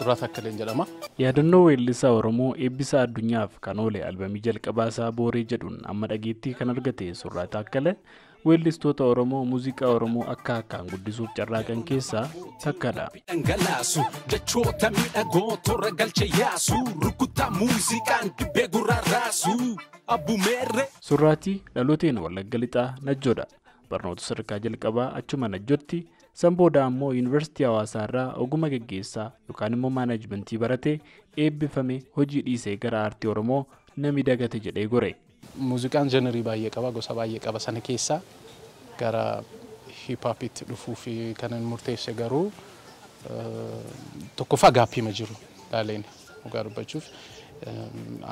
Surraa Taakkaleen jedhama. Yaadannoo weellisaa Oromoo eebbisaa addunyaaf kan oole albamii jalqabaa isaa Booree jedhuun amma dhageettii kan argate Surraa Taakkalee weellistoota Oromoo muuziqaa Oromoo akka akkaan guddisuuf carraaqan keessaa takkadha. Dhangalaasu jechoota miidhagoo toora galche yaasu rukuttaa muuziqaan dibbee gurraarraasu abbumeerre. Surraatii dhalooteen Wallagga Lixaa Najjoodha. Barnoota sadarkaa jalqabaa achuma Najjootti, san booda ammoo Yuunivarsiitii Hawaasaa irraa ogummaa gaggeessaa yookaan immoo maanaajmentii baratee eebbifame hojii dhiisee gara aartii Oromoo nami dagate jedhee gore. Muuziqaan jenerii baay'ee qaba, gosa baay'ee qaba. Sana keessaa gara hip hopitti dhufuu fi kan inni murteesse garuu tokkoffaa gaaffii jiru laaleen dhugaa dubbachuuf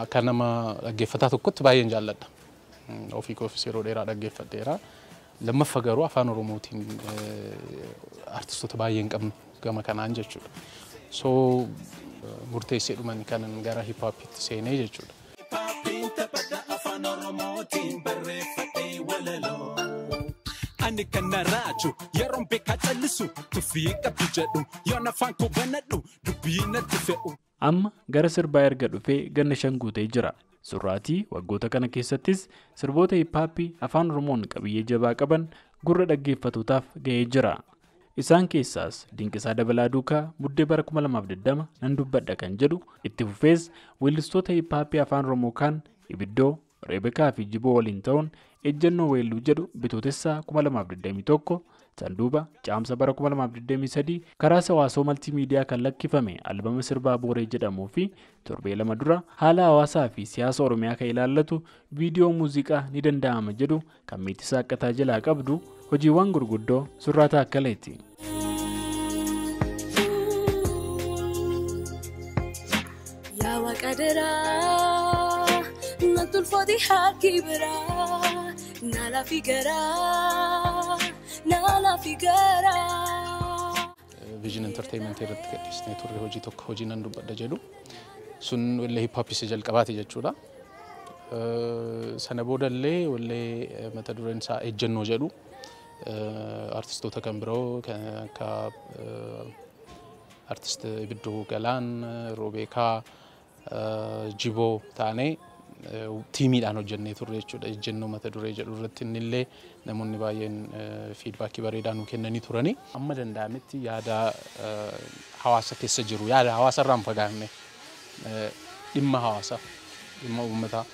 akka nama dhaggeeffataa tokkotti baay'een jaalladha. Ofii koofis yeroo dheeraa dhaggeeffadheera. Lammaffaa garuu afaan Oromootiin artistoota baay'ee hin qabnu gama kanaan jechuudha. So murteessee dhuman kanan gara hip hopitti seenee jechuudha. Ani kana raaju yeroon beekaa callisu tuffii qabdu jedhu yoon afaan koo banadhu dubbii natti fe'u. Amma gara sirbaa erga dhufee ganna 5 guutee jira. Surraatii waggoota kana keessattis sirboota hip hopii afaan Oromoon qabiyyee jabaa qaban gurra dhaggeeffatootaaf ga'ee jira. Isaan keessaas Dinqisaa Dabalaa Duukaa Muddee bara 2020 nan dubbadha kan jedhu itti fufees weellistoota hip hopii afaan Oromoo kaan Ibiddoo, Rebekaa fi Jiboo waliin ta'uun ejjennoo weelluu jedhu bitootessaa 2021 sanduuba caamsa bara 2023 karaa hawaasoo maltiimiidiyaa kan lakkifame albama sirbaa Booree jedhamuu fi torbee 2 dura haala hawaasaa fi siyaasa Oromiyaa kan ilaallatu viidiyoo muuziqaa ni danda'ama jedhu kan Meetisaa Qataa jalaa qabdu hojiiwwan gurguddoo Surraa Taakkaleeti. Yaa Waaqa daraa natti ulfaate harki biraa naala figaraa naala figaraa. Vision Entertainment irratti gadhiisnee turre hojii tokko hojii nan dubbadha jedhu sun wallee hip hop isa jalqabaati jechuudha. Sana boodallee wallee mata dureen isaa ejjennoo jedhu artistoota kan biroo kan akka artist Ibiddoo Galaan, Roobeekaa, Jiboo taanee tiimiidhaan hojjennee turre jechuudha. Ejjennoo mata duree jedhu irratti innillee namoonni baay'een fiidbaakii bareedaa nuu kennanii turani. Amma danda'ametti yaada hawaasa keessa jiru, yaada hawaasa irraa hin fagaanne, dhimma hawaasaa, dhimma uummataa,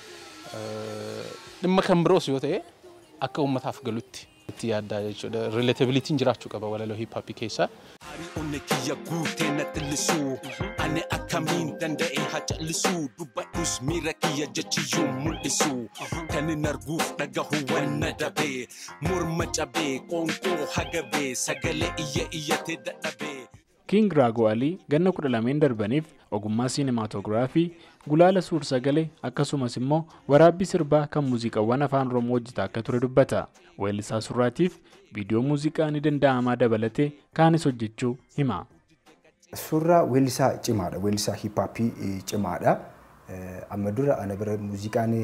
dhimma kan biroos yoo ta'e akka uummataaf galutti itti yaaddaa jechuudha. Relatabilitiin jiraachuu qaba walaloo hip hopii keessaa. Onnee kiyya guutee na xillisuu ani akkamiin danda'e haa callisuu dubbadhus miira kiyya jechiyyuu mul'isu kan hin arguuf dhagahu wanna dabee morma cabee qoonqoo hagabee sagalee iyya iyyatee dadhabee. King Rago Ali ganna 12 darbaniif ogummaa siinimaatoogiraafii, gulaala suur-sagalee akkasumas immoo waraabbii sirbaa kan muuziqaawwan afaan Oromoo hojjetaa akka ture dubbata. Weellisaa Surraatiif viidiyoo muuziqaa ni danda'amaa dabalatee kaanis hojjechuu hima. Surraa weellisaa cimaadha. Weellisaa hip hopii cimaadha. Amma dura ana bira muuziqaan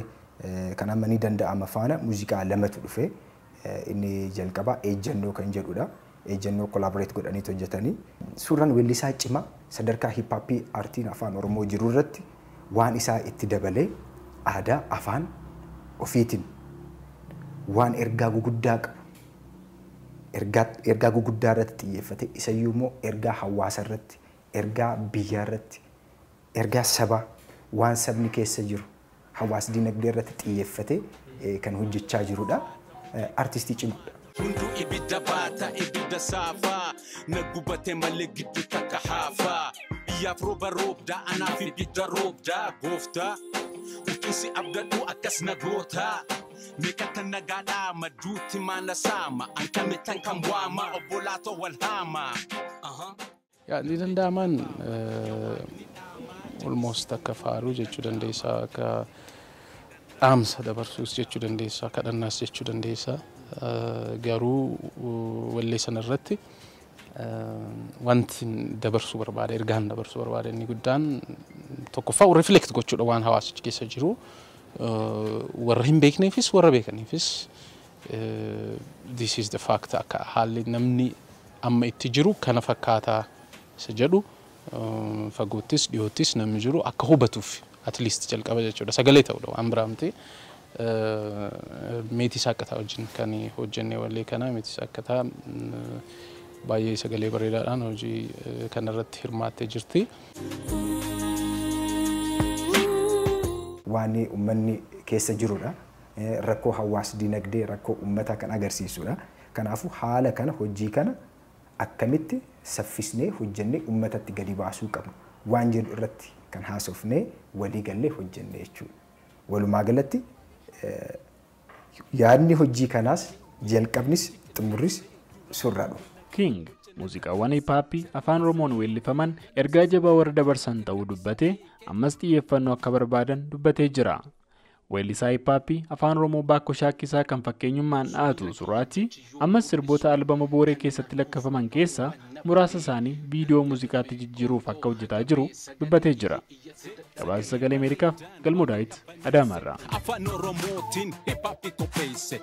kan amma ni danda'ama faana muuziqaa 2tu dhufe. Inni jalqabaa ejjennoo kan jedhudha. Ejjennoo collaborate godhanii hojjetanii. Suuraan weellisaa cimaa sadarkaa hip hopii aartiin afaan Oromoo jiru irratti waan isaa itti dabalee aadaa afaan ofiitiin waan ergaa guguddaa qabu. Ergaa guguddaa irratti xiyyeeffate isayyuu immoo ergaa hawaasa irratti, ergaa biyyaa irratti, ergaa sabaa waan sabni keessa jiru hawaas dinagdee irratti xiyyeeffate kan hojjechaa jirudha. Artistii cimaadha. Hunduu ibidda baata ibidda saafaa na gubatee malee gidduu takka haafaa biyyaaf rooba roobdaa anaaf ibidda roobdaa gooftaa utusi abdadhu akkas na gootaa meeqata nagaadhaa madduutti maana saama ankame tan kan waama obbolaatoo wal haama. Yaa ni danda'aman almost akka faaruu jechuu dandeessaa, akka dhaamsa dabarsuus jechuu dandeessaa, kadhannaas jechuu dandeessaa. Garuu wallee sana irratti wanti dabarsuu barbaade, ergaan dabarsuu barbaade inni guddaan tokkoffaa reflect gochuudha waan hawaasichi keessa jiru. Warra hin beekneefis warra beekaniifis this is the fact akka haalli namni amma itti jiru kana fakkaataa isa jedhu Fagoottis dhiyoottis namni jiru akka hubatuuf at least jalqaba jechuudha. Sagalee ta'uudha waan biraa miti. Meetii Saakkataa wajjin kan hojjenne wallee kana. Meetii Saakkataa baay'ee sagalee bareedaadhaan hojii kanarratti hirmaattee jirti. Waan uummanni keessa jirudha. Rakkoo hawaas dinagdee, rakkoo uummataa kan agarsiisudha. Kanaafuu haala kana, hojii kana akkamitti saffisnee hojjennee uummatatti gadi baasuu qabnu waan jedhu irratti kan haasofnee walii gallee hojjenne jechuudha. Walumaa galatti yaadni hojii kanaas jalqabnis xumurris Surraadha. King muuziqaawwan hip-hop afaan Oromoon weellifaman ergaa jabaa warra dabarsan ta'uu dubbatee, ammas xiyyeeffannoo akka barbaadan dubbatee jira. Weellisaa hip-hop afaan Oromoo Baakkoo Shaakkisaa kan fakkeenyummaan dha'atu Surraatti ammas sirboota albama Booree keessatti lakkafaman keessaa muraasa isaanii viidiyoo muuziqaatti jijjiiruuf akka hojjetaa jiru dubbatee jira. Gabaasa Sagalee Ameerikaaf Galmoo Daawit Adaamaarraa. Afaan Oromootiin hip-hop qopheesse.